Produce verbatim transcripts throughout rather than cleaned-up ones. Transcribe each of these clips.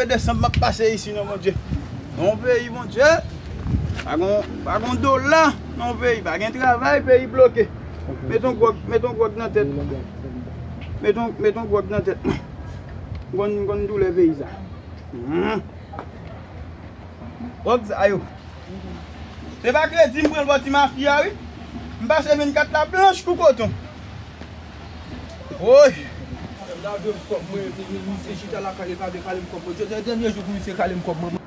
Desanm m ap pase isi non, Bondye. Nan yon peyi, Bondye, pa gon, pa gon dola nan yon peyi, pa gen travay, peyi bloke. Met yon gwòg, met yon gwòg nan tèt mwen. Met yon, met yon gwòg nan tèt mwen. M konn, m konn doulè peyi sa. Hmm. Gwòg sa yo. Se pa kredi m pran l bò ti mafya wi. M pase vennkat la blanch kou koton. Woy! Lave m kòb mwen, misye chita lakay li pa vle kale m kòb mwen. Jodi a dènye jou pou misye kale m kòb mwen.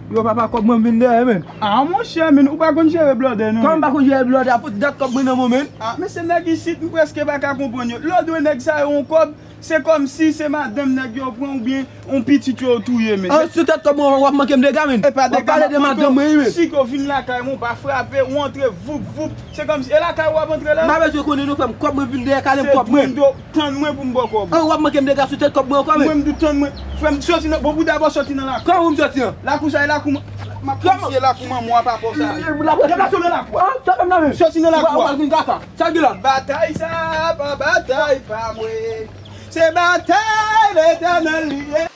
Yo papa, kòb mwen vin dèyè men. Ah monchè men, ou pa konn jere blòdè non. Kòman m pa konn jere blòdè? Apot dat kòb mwen nan mwen men. Ah men se nèg isit, m prèske pa ka konprann yo. Lè w dwe nèg sa yo yon kòb, se kòmsi se madanm nèg yo pran oubyen yon pitit yo touye men. An sou tèt kòb mwen w ap manke m dega men. Epa dega m ap manke w. Si ke w vin lakay mwen ou pa frape, ou antre voup voup. Se kòmsi e lakay ou ap antre la. M pa bezwen konnen non frè m, kòb mwen vin dèyè kale m kòb mwen. Se pou m do tann mwen pou m ba w kòb. An w ap manke m dega sou tèt kòb mwen ankò men. Mwen m di w tann mwen. Frè m soti nan, bon pou dabò soti nan lakou. Kòman pou m soti an? Lakou sa e lakou m ap konsiye lakou manman w a papa w sa. Deplase w nan lakou a. Soti nan lakou a. Sa gen la. Batay sa a pa batay pa mwen. Se batay Letènèl li ye.